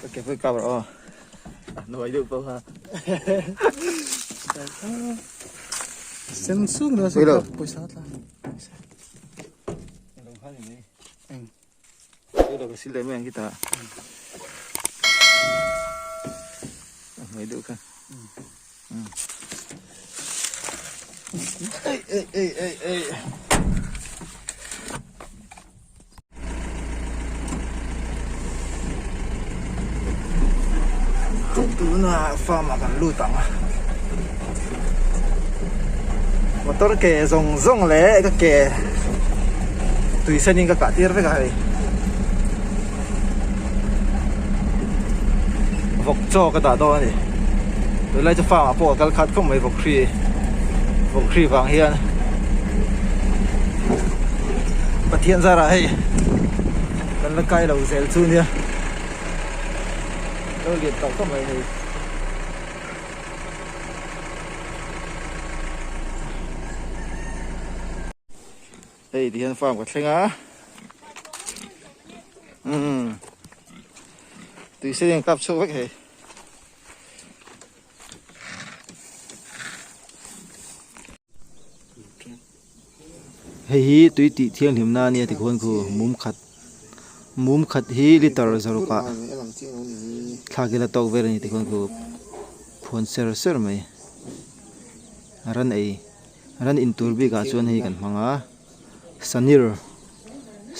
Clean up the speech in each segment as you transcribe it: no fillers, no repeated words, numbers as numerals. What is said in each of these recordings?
Ka ke pui kap rawh aw. A hnuai deuh pawh kha. Sen sung lo Pui lo. pawisa tla. Eng. Pui lo ka sil leh mai ang khitah. A hnuai deuh kha. Ei ei ei ei ei. Tuna farm ah kan lut ang a motor ke zawng zawng leh ka ke tui sen in ka kah tir vek a hei vawk chaw ka dah dawn a ni tunlai chu farm ah pawh ka kal khat khawp mai vawk hri vawk hri vang hian Pathian zarah hei kan la kai lo zel chu nia lo lian tawh khawp mai hei. Hei ti hian farm ka thleng a umm tui sen in kap chhuak vek hei. Hei hi tui tih thianghlim na ania tikhuan khu mum khat mum khat hi liter zaruk ah thlak ila tawk vel ani tikhuan khu phuan ser ser mai ran ei. Ran in tur bik ah chuan hei kan hmang a sanir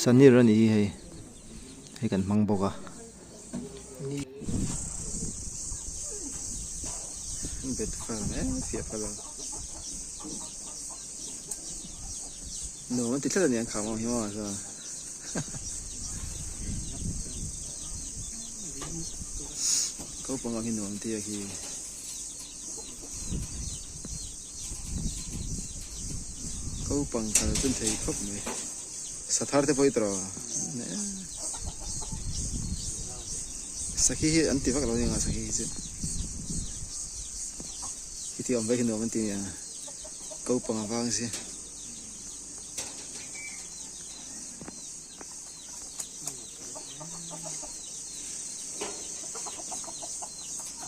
sanir a nih hi hei hei kan hmang bawk a. Bet fal em fiah fal ang nuam an ti tlat a ni ang kham ang hi maw chuan naupang ang hi nuam an ti a khi. Naupang kal chu an thei khawp mai sathar te pawh hi tawrh sakhi hi an ti vak lo nia sakhi hi chu heti awm vek hi nuam an ti nia naupang a vang si.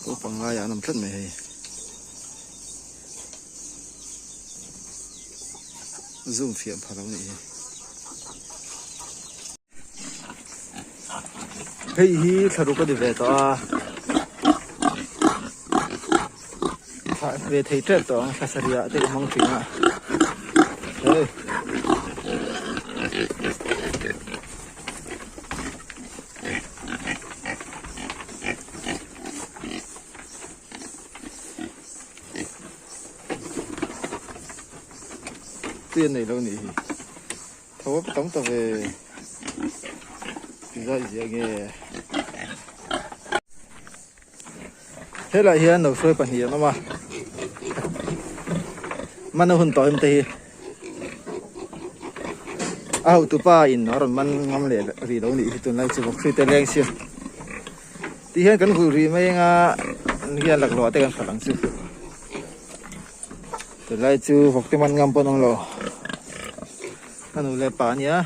Naupang laiah an awm tlat mai hei. Zoom fiah pha lo nih hi. Hei hi thlaruk a ni ve tawh a. Thlah ve thei tep tawh ang thla sarih ah te ka hmang thin a. Hei. Tui an nei lo nih hi. Tho a tam ta ve. Ti zai zia nge. Helai hian lo hruai pahnih an awm a. Mana hun tawh em te hi. A hotu pa in a rawn man ngam leh rih lo nih hi tunlai chu vawk hrui te leng sia. Ti hian kan vui rih mai anga hian laklawh te kan hralh ang chu. Tunlai chu vawk te man ngam pawh an awm lo. Ka nu leh pa ania.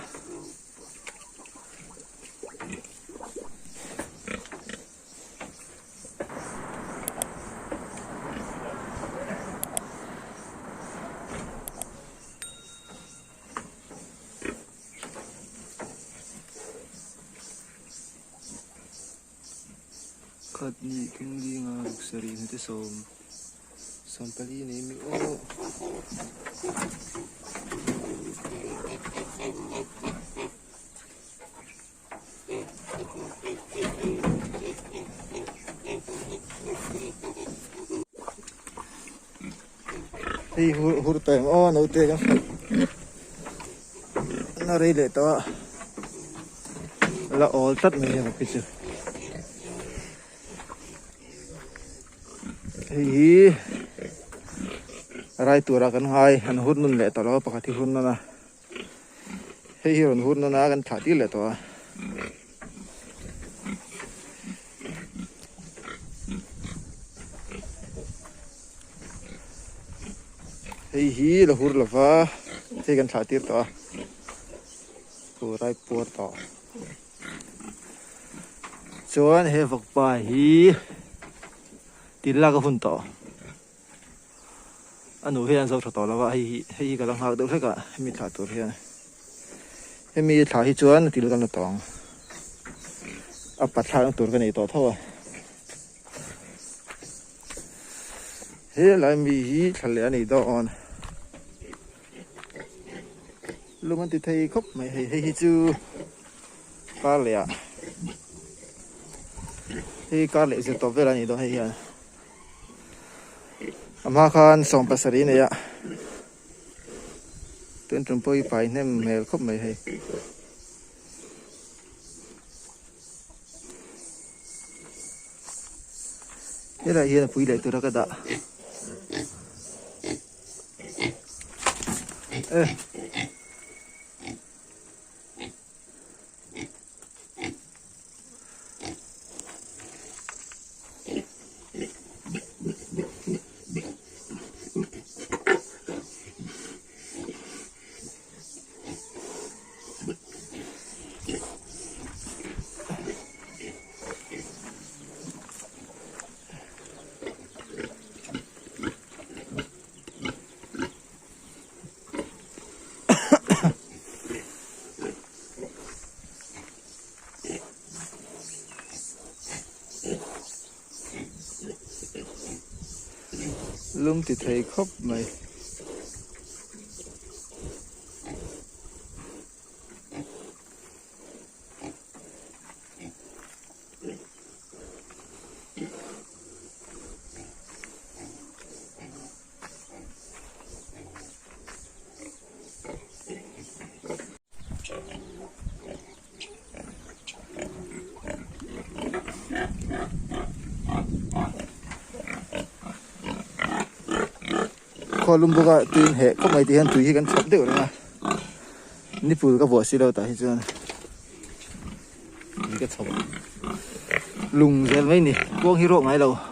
Khat nih thum zinga ruk sarih hnute sawm 24 nei mi aw. Hei hur hur tawh em aw naute kan hralh na rei leh tawh a la awl tlat mai hian a chu hei hi rai tura kan ngai an hur nun leh tawh lo a pakhat hi hur nawn a. Hei hi rawn hur nawn a kan thlah tir leh tawh a. Hei hi la hur lova. Hei kan thlah tir tawh a, khu rai puar tawh. Chuan he vawkpa hi til lak a hun tawh. A nu hian an zo tha tawh lo a, hei hi hei hi ka la nghak deuh hlek a hemi thlah tur hian. Hemi thlah hi chuan til kan la tawh ang. A pa thlakna tur ka nei tawh tho a. He lai mi hi thla leh a nei dawn. Lung an ti thei khawp mai hei hei hi chu kar leh ah hei kar leh zir tawp vel a ni dawn hei hian a hma khan sawm pasarih a nei a tun tum pawh hi pai hnem hmel khawp mai hei. Helai hian a pui leh tura ka dah. Eh. Lum ti thei khawp mai. Khualum bawk a tuiin heh khawp mai tih hian tui hi kan chhawp deuh reng a nipul ka vuah si lo tah hi chuan tui ka chhawp lung zel mai ni kuang hi ruak ngai lo.